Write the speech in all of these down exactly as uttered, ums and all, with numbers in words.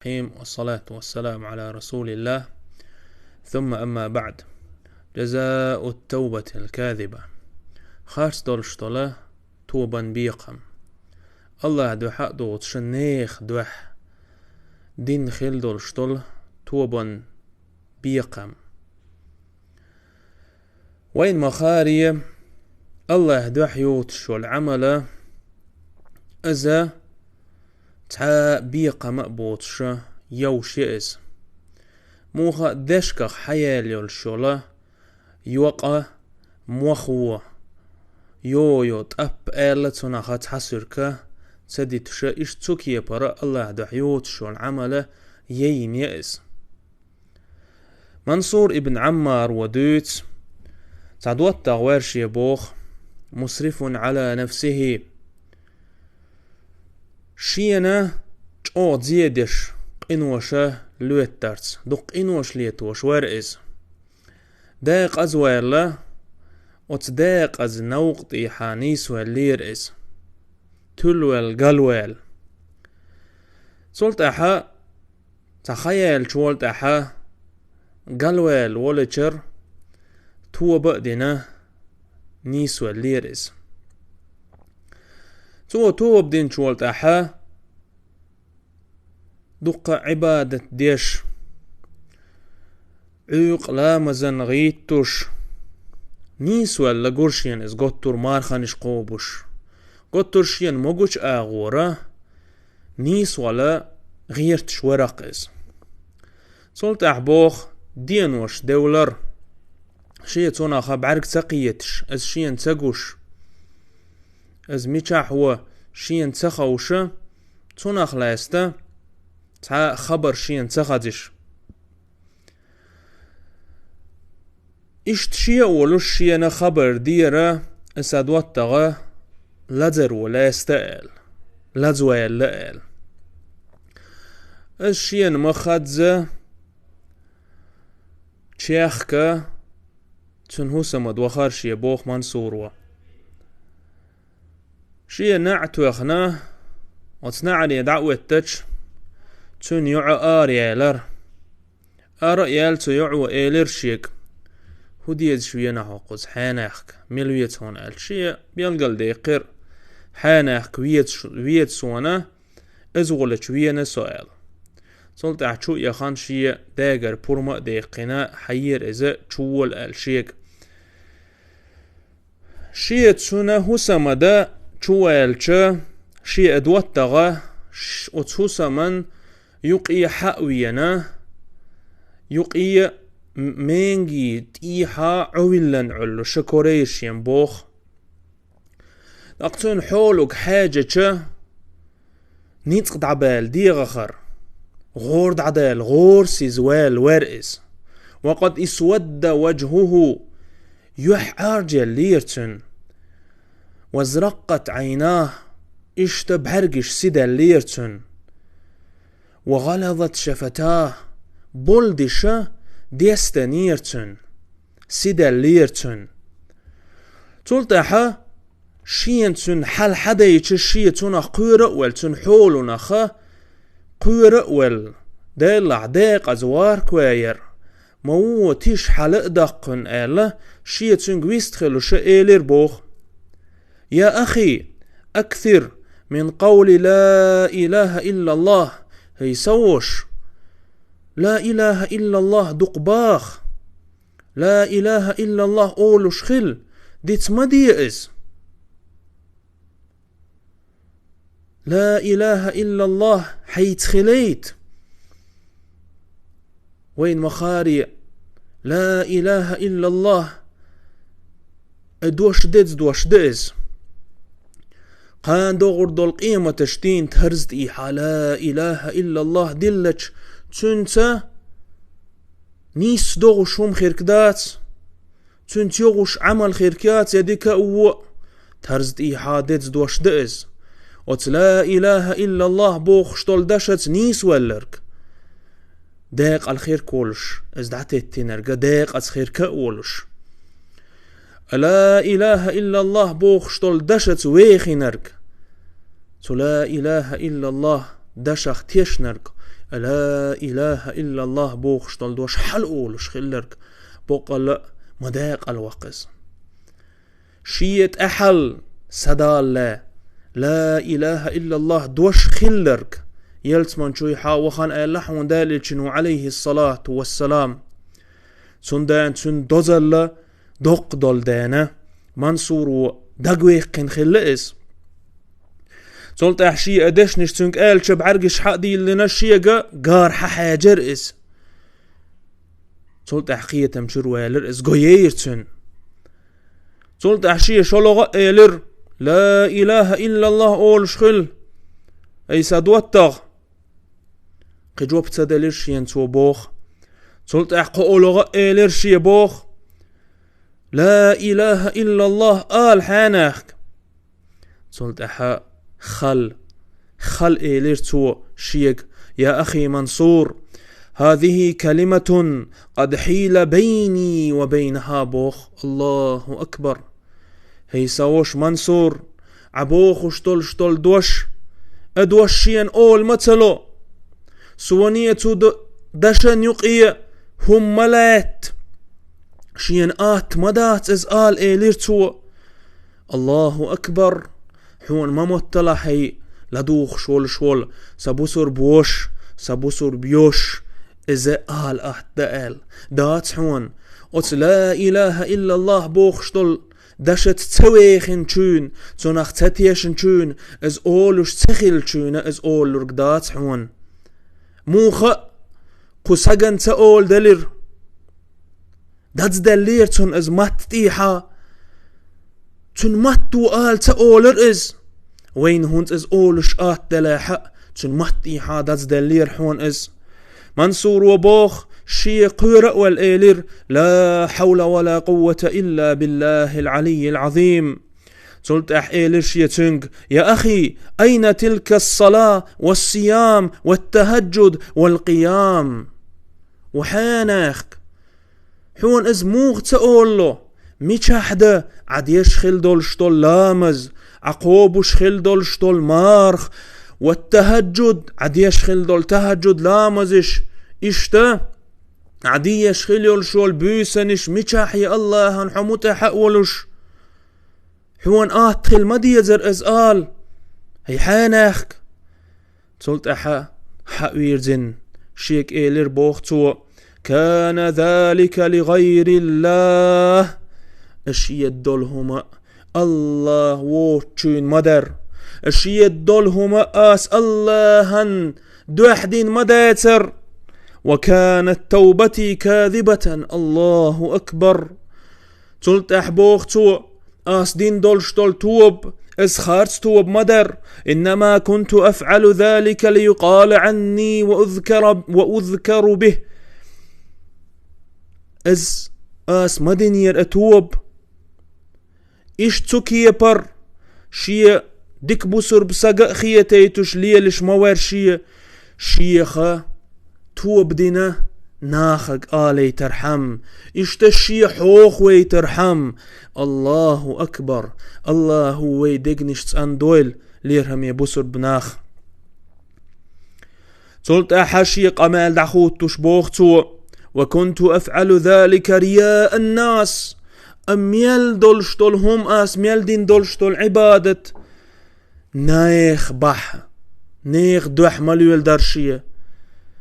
الرحيم، والصلاة والسلام على رسول الله. ثم أما بعد. جزاء التوبة الكاذبة. Харц долуш долу тобан бекхам. Аллахьа дуьхьа а доцуш, нехан дуьхьа дина хила долуш долу тобан бекхам. Вайн ма-хаъара, Аллахьа дуьхьа йоцуш йолу Ӏамал, иза цхьа бекхам а боцуш йовш я иза. Муха а дешках хьаяьлла йолуш йолу йокъа, мохо, йо-йо, тӀаппа аьлла цунах цхьа суьрка ца дитуш, иштта цу кепара Аллахьа дуьхьа йоцуш йолу Ӏамал яйна я иза. Мансур ибн Ӏаммара дуьйцу, цхьа доттагӀа вара шен боху, مسرف على نفسه. Шена чӀогӀа зе деш къинош лоьттарца, дукха къинош летош вара иза. Декъаза ваьлла, оцу декъаза новкъа тӀехьа нийсваьллера иза. Туьллаваьлла, галваьлла. Цул тӀаьхьа цхьа хан яьллачул тӀаьхьа галваьлла волчуьра тоба а дина, нийсваьллера иза. Цо тоба динчул тӀаьхьа дуккха Ӏибадат деш, Ӏуьйкъа ламазан гӀиттуш, нийсваьлла гур шена иза, готтур марханаш кхобуш. Готтур шена могучу агӀора нийсвала гӀерташ вара-кх иза. Цул тӀаьхьа боху денош девлар, шен цунах бӀаьрг ца кхеташ, иза шена ца гуш, иза мичахь ву шена ца ховша, цунах лаьцна цхьа хабар шена ца хазаш. Иштта шен а волуш шена хабар дера, и сан доттагӀа лазар ву лаьцна аьлла, лазаваьлла аьлла. Иза шена ма хазза, чехка цуьнан хӀусамда вахара шен боху Мансуро. Шен наӀ тоьхна, оцу наӀаре дӀа а оьттича, цуьнан йоӀ ара яьллера. Ара а яьлла цу йоӀо элира шега: «ХӀун дезаш венахь хьо кхуза, хьенехка, мила веза хьуна?» аьлла. Шен белгалдаьккхира: «Хьенехка веза ш-, веза суна, иза волчу вена со», аьлла. Цул тӀаьхьа чу а яхана, шен дегара пурма а даьккхина, хьаера иза, чу вола аьлла шега. Шен цуьнан хӀусамда чуваьлча, шен доттагӀа ш-, оцу хӀусаман юкъе хьа а вена, юкъе м-, менги тӀехьа Ӏовиллина Ӏуьллуш корайра шен боху. ТӀаккха цуьнан хьолаг хьаьжча, ницкъ дӀабаьлла дегӀахара, гӀора дӀадаьлла, гӀорасиз ваьлла вара иза. وقد اسود وجهه, юьхь Ӏаржъеллера цуьнан. وازرقت عيناه, иштта бӀаьргаш сидаьллера цуьнан. وغلظت شفتاه, болдиша дестанера цуьнан, сидаьллера цуьнан. Цул тӀаьхьа шена цуьнан хьал хьадайча, шен цунах кхоьра а велла, цуьнан хьоланах кхоьра а велла, Деллахь декъаза варкваяр, ма вон тиша хьала а даккхина аьлла, шен цуьнга вист хилуша элира боху: «يا أخي، أكثر من قول لا إله إلا الله». ХӀей, сан воша, ла илаха иллаллах дукха баха. Ла илаха иллаллах олуш хила, диц ма де иза. Ла илаха иллаллах хьайца хилийта. Вайн ма-хаъара, ла илаха иллаллах, и дош деза дош да иза. Кхана догӀур долу къематаш дийнахь тарз тӀехьа ла илаха иллаллах диллача, цуьнца нийсса догӀуш хӀума хирг дац, цуьнца йогӀуш Ӏамал хирг яц, я дика а, вон а. Тарз тӀехьа деза дош да иза. Оцу ла илаха иллаллах бохуш долу дашаца нийсвелларг, декъала хирг волуш, иза дӀатеттинарг, декъаза хирг а волуш. Ла илаха иллаллах бохуш долу дашаца вехинарг, цу ла илаха иллаллах дашах тешнарг, «Ла илаха иллаллахӀ» бохуш долу дош хьала олуш хилларг, боккъалла а ма декъала ваккха иза. Шен тӀаьхьал садалла, «Ла илаха иллаллахӀ» дош хилларг, ялсаманчуьйхьа вахана аьлла хьуна Делан Элчано, Ӏалайхиссалату вассалам. Цундела цуьнан дозалла доккха долу дела, Мансуро дагаваьккхина хилла иза. Цул тӀаьхьа шен а дешнаш цуьнга аьлча, бӀаьргаш хьа а дийлина, шега гара хьа хьаьжира иза. Цул тӀаьхьа кхетам чуьра ваьлира иза, го яйра цуьнан. Цул тӀаьхьа шен шолгӀа а элира: «Ла илаха иллаллахӀ» олуш хила, ай сан доттагӀа. Кхин жоп ца делира шена цо боху. Цул тӀаьхьа кхоалгӀа а элира шен боху: «Ла илаха иллаллахӀ» ала хьенехк. Цул тӀаьхьа хала, хала элира цо шега: «Я ахи Мансур, хазихи калиматун къад хьила байна ва байнаха» боху. Аллаху акбар! ХӀей сан ваша Мансур, Ӏа бохуш долуш долу дош, а дош шена ола ма ца ло. Суна цу д-, дашан юкъе хӀума ма лаьтта. Шена атта ма дац иза ала, элира цо. Аллаху акбар! Хьуна ма мотталахь, хӀей, ладугӀуш волуш волу сан бусурба ваша, сан бусурба йош, иза ала атта дан аьлла. Дац хьуна. Оцу «Ла илаха иллаллахӀ» бохуш долу дашаца ца вехинчуьнан, цунах ца тешначуьнан, иза олуш ца хилчуьнан, иза олург дац хьуна. Муха а кху сагана ца оладелира. Дазделлера цунна иза матта тӀехьа. Цуьнан матто ала ца олура иза. Вайна хӀунца иза олуш атта делахь а, цуьнан матта тӀехьа дазделлера хьуна иза. Мансуро боху, шен кхоьра а ваьлла элира: «Ла хьавла ва ла къуввата илла биллахил Ӏалиййил Ӏазим». Цул тӀаьхьа элира шен цуьнга: «Я ахи, айна тилка ас-сала ва ас-сиям ва ат-тахӀаджуд ва ал-къиям?» Ва хьенехк! Хьуна иза муха ца олало? Мичахь дан Ӏа деш хила долуш долу ламаз, Ӏа кхобуш хила долуш долу марха, ва ат-тахӀаджуд, Ӏа деш хила долу тахӀаджуд ламазаш, иштта Ӏа деш хила йолуш йолу буьйсанаш мичахь я, Аллахьан хьо муьтӀахь а волуш? Хьуна атта хила ма дезара иза ала, хӀей хьенехк! Цул тӀаьхьа хьа а вирзина, шега элира боху цо: «Кана залика ли гӀайриллахӀ». Аш ед долу хӀума Аллах воцучуьнан ма дара. Аш ед долу хӀума ас Аллахьан дуьхьа дина ма дацара. «Ва канат тавбати казибатан». Аллаху акбар! Цул тӀаьхьа боху цо: «Ас дина долуш долу тоба, иза харц тоба ма дара. Иннама кунту афӀалу залика лиюкъала Ӏанни ва узкара, ва узкару бихӀ». Иза ас ма динера и тоба. Иштта цу кепара шен дика бусурба сага а хетийтуш лелаш ма вара шен, шеха тоба дина нахага алийтархьама, иштта шен хьохавайтархьама. Аллаху акбар! Аллаху вай дегнаш цӀандойла, лерхӀаме бусурба нах. Цул тӀаьхьа шен къамел дӀахӀуттуш боху цо: «Ва кунту афӀалу залика рияан нас». А мел долуш долу хӀума, ас мел дина долуш долу Ӏибадат, нехан бахьана, нехан дуьхьа ма лоьладара шен.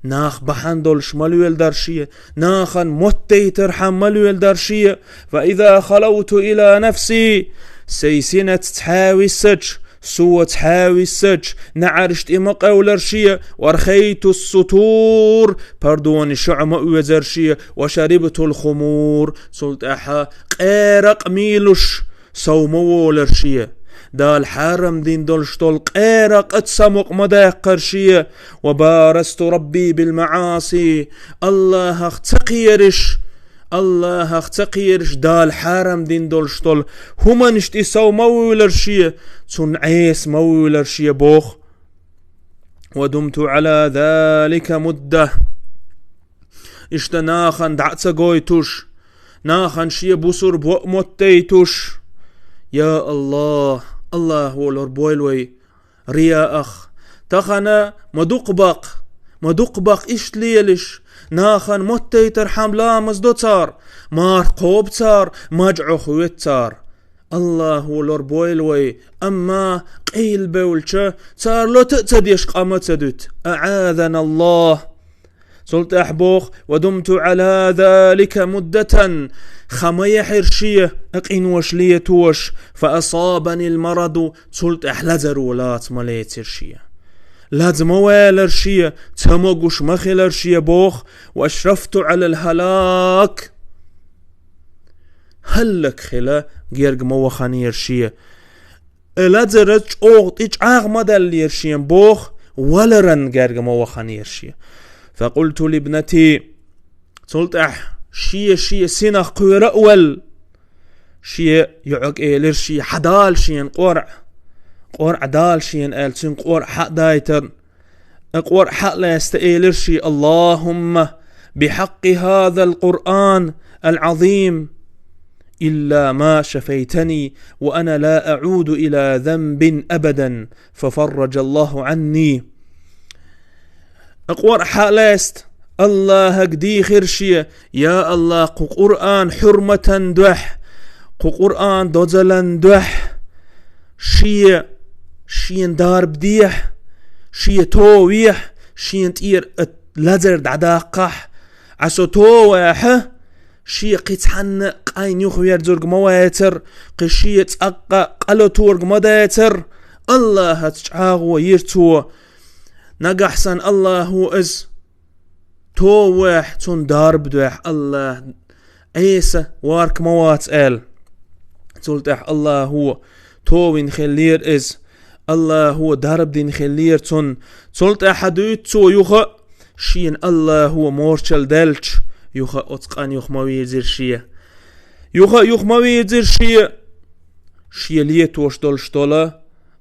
Нах бахьана долуш ма лоьладара шен, нахана моттийтархьама ма лоьладара шен. «Фа иза халавту ила нафси», сайн синца цхьаь виссача, со цхьаь виссача, неӀарш тӀе ма къевлара шен, «ва архайту ас-сутур», пардонаш шуьӀа ма оьзара шен, «ва шарибтул хумур», цул тӀаьхьа къеракъ мийлуш сов ма волара шен. Дала хьарам дина долуш долу къеракъаца самукъа ма даьккхара шен. «Ва барасту Рабби бил маӀаси», Аллахьах ца кхераш, Аллахьах ца кхераш, Дала хьарам дина долуш долу хӀуманаш тӀе сов ма вуьйлара шен, цунна Ӏеса ма вуьйлара шен боху. «Ва думту Ӏала залика мудда». Иштта нахана дӀа а ца гойтуш, нахана шен бусурба во а моттийтуш. Я Аллах, Аллах волур бойла вай рияах. Тахана ма дукха баккха, Ма дукха бакъ иштта лелаш, нахана моттайтархьама ламаз до цар, марха кхобу цар, мажа Ӏохоьду цар. Аллахо лорабойла вай, амма къайлабевлча, цар лота а ца деш къа ма ца дуьту. أعاذنا الله. Цул тӀаьхьа боху: ودمت على ذلك مدة, хан ма яхьира шен, а къинош летош, فأصابني المرض, цул тӀаьхьа лазаро лаца ма лецира шен. Лаза ма ваьлира шен, ца могуш ма хилира шен боху, وأشرفت على الهلاك. ХӀаллакьхила герга ма ваханера шен. И лазар чӀогӀа тӀечӀагӀ ма даллера шен боху, валаран герга ма ваханера шен. فقلت لابنتي, цул тӀаьхьа шен-шен синах кхоьра а ваьлла, шен йоӀага элира шен: «Хьадала шена къоръа, къоръа дала шена», — аьлла, цуьнга къоръа хьа а дайтарна, и къоръа хьа а лаьцна элира шен: «اللهم بحق هذا القرآن العظيم إلا ما شفيتني وأنا لا أعود إلى ذنب أبدا ففرج الله عني». И къоръа хьа а лаьцна Аллахьага дийхира шен: «Я Аллахь, кху Къуръан хьурматан дуьхьа, кху Къуръан дозалан дуьхьа, шен, шена дарба дехьа, шен товехьа, шена тӀера и лазар дӀадаккхахьа, Ӏа со товехьа, шен кхин цхьанна а къайна юхаверзург ма вацара, кхин шен цӀаккха къа лотург ма дацара». Аллахьаца чӀагӀо йира цо. Нагахь санна Аллахьо иза товехь, цунна дарба дуьхьа Аллахь Ӏеса варка ма вац аьлла. Цул тӀаьхьа Аллахьо товина хиллера иза. Аллахьо дарба дина хиллера цунна. Цул тӀаьхьа дуьйцу цо юха а, шена Аллахьо морчал даьлча, юха а оцу къана юха ма вирзира шен. Юха а юха ма вирзира шен. Шен летош долуш долу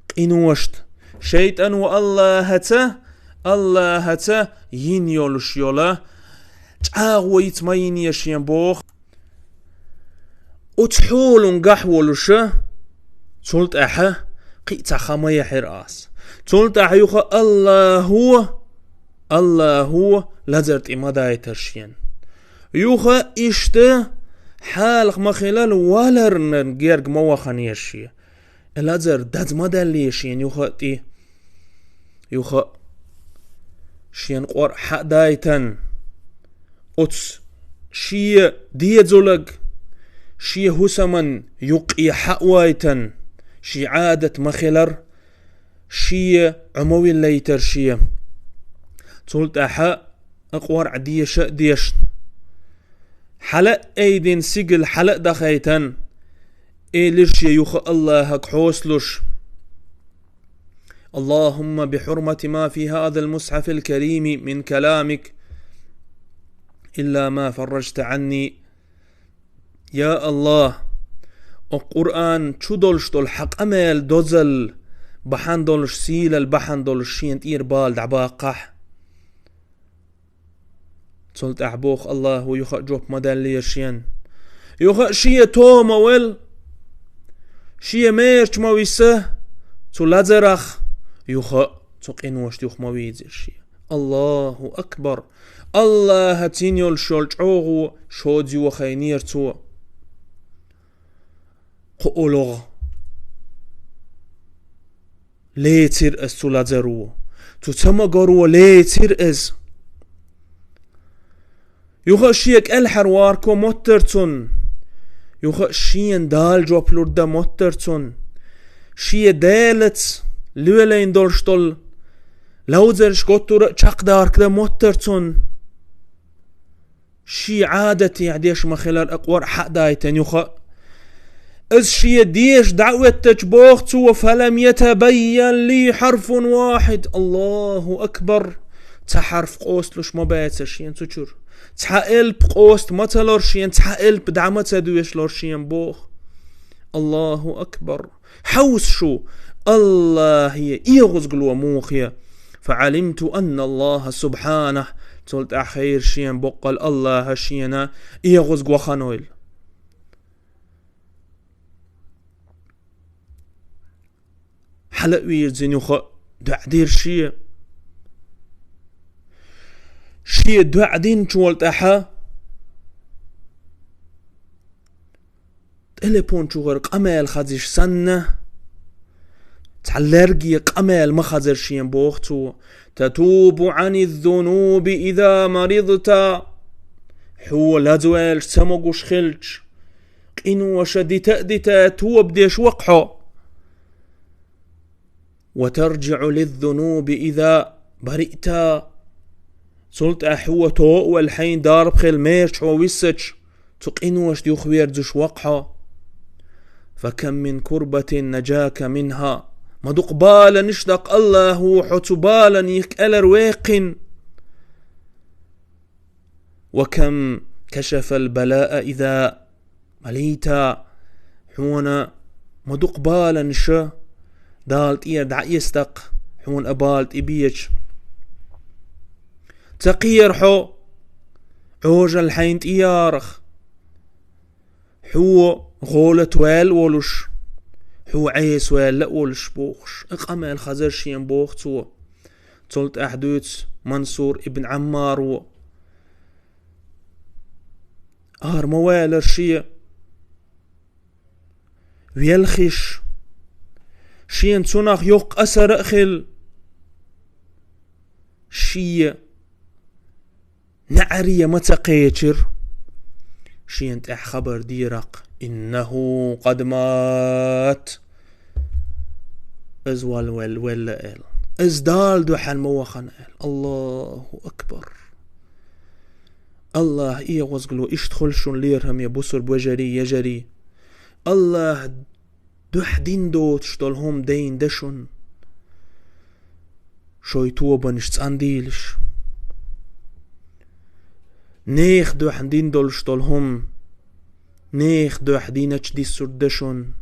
къиношна, шайтӀано Аллахьаца, Аллахьаца йина йолуш йолу чӀагӀо йиц ма йинера шен боху. Оцу хьолангахь волуша, цул тӀаьхьа кхин а цхьа хан ма яхьира ас. Цул тӀаьхьа юха Аллахьо, Аллахьо лазар тӀе ма дайтара шена. Юха иштта хьалха ма хилла валарна герга ма ваханера шен. И лазар даза ма даьллера шена юха а тӀе. Юха а шена къоръа хьа а дайтан, оцу шен дезалаг, шен хӀусаман юккъе хьа а вайтан, шен Ӏадат ма хилар, шен Ӏу ма виллайтар шен. Цул тӀаьхьа а къоръа деша а дешна, хьала а айдина сигала хьала а дахайтан, элира шен юха Аллахьага хьосталуш: «اللهم بحرمة ما في هذا المصحف الكريم من كلامك إلا ما فرجت عني». Я Аллахь, оцу Къуръан чу долуш долу хьан къамел дозалла бахьана долуш, сийлалла бахьана долуш шена тӀера бала дӀабаккхахьа. Цул тӀаьхьа боху Аллахьо юха а жоп ма даьллера шена. Юха а шен тома вел, шен мерч ма виса, цу лазарах юха а цу къиношна юха ма вийзира шен. Аллаху акбар! Аллахьаца йина йолуш йолу чӀогӀо шозза йохайнера цо. Кху олугӀа лецира ас цу лазаро. Цу цамагаро лецира ас. Юха а шен кӀелхьара варко моттар цунна. Юха а шена Дала жоп лур дан моттар цунна. Шен Делаца лелайна долуш долу ловзарш готтура а чекхдарка дан моттар цунна. Шен Ӏадатехь деш ма хилара а къоръа хьа а дайтан юха а. Ас шен деша дӀа а оьттачу боху цо: «فلم يتبين لي حرف واحد». Аллаху акбар! Цхьа хьарф къосталуш ма баьцара шена цу чуьра. Цхьа элп къоста ма ца лора шена, цхьа элп дӀа ма ца доьшалора шена боху. Аллаху акбар! Хьовса шу, Аллахье эгӀазгало муха я. «فعلمت أن الله سبحانه». Цул тӀаьхьа хайра шена боккъал Аллахьа шена эгӀазга ваханойла. Хьала а вирзина юха а доӀа дира шен. Шен доӀа динчул тӀаьхьа телефон чугӀара къамел хазаш санна, цхьа лерге къамел ма хазар шен, боху цо: «تتوب عن الذنوب إذا مرضت». Хьо лазаваьлча, ца могуш хилча, къиноша дита а дита, тоба деш ва-кх хьо. «وترجع للذنوب إذا برئت». Цул тӀаьхьа хьо тоба а велла, хьайна дарба хилла мерачу хьо виссача, цу къиношна юхаверзаш ва-кх хьо. «فكم من كربة نجاك منها». Ма дукха баланаш ду-кх, АллахӀа хьо цу баланех кӀелхьарваьккхина. «وكم كشف البلاء إذا بليت». Хьуна ма дукха баланаш Дала тӀера дӀаэцна-кх, хьуна а бала тӀебеча. Ца кхера хьо Ӏожалла хьайна тӀеярах, хьо гӀолат ваьлла а волуш, хьо Ӏеса ваьлла а волуш, бохуш, и къамел хазар шен, боху цо. Цул тӀаьхьа дуьйцу Мансур ибн Ӏаммара: ара ма ваьллара шен велхаш, шена цунах йоккха асар а хилла, шен неӀаре ма ца кхечира, шена тӀехь хабар дера-кх: «إنه قد مات». Иза валла, валла, велла аьлла. Иза Дала дуьхьал ма вахана аьлла. АллахӀу акбар! АллахӀа эгӀазгало иштта хуьлда шун, лераме бусурба вежарий, ежарий. АллахӀа дуьхьа дина доцуш долу хӀума дайна дан шун. Шайн тобанаш цӀандийлаш. Нехан дуьхьа дина долуш долу хӀума нехан дуьхьа диначу диссург дан шун.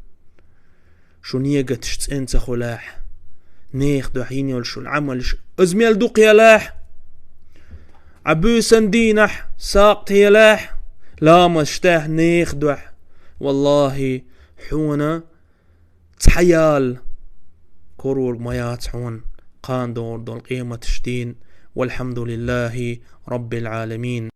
Шун негаташ цӀена ца хуьлахь, нехан дуьхьа йина йолуш йолу Ӏамалш, иза мел дукха ялахь, Ӏа буьйсан дийнахь сагӀа елахь, ламазаш дахь нехан дуьхьа. ВаллахӀи, хьуна цхьа ял корорг ма яц хьуна кхана догӀур долу къематаш дийна. ВалхьамдулиллахӀи Раббил Ӏаламин.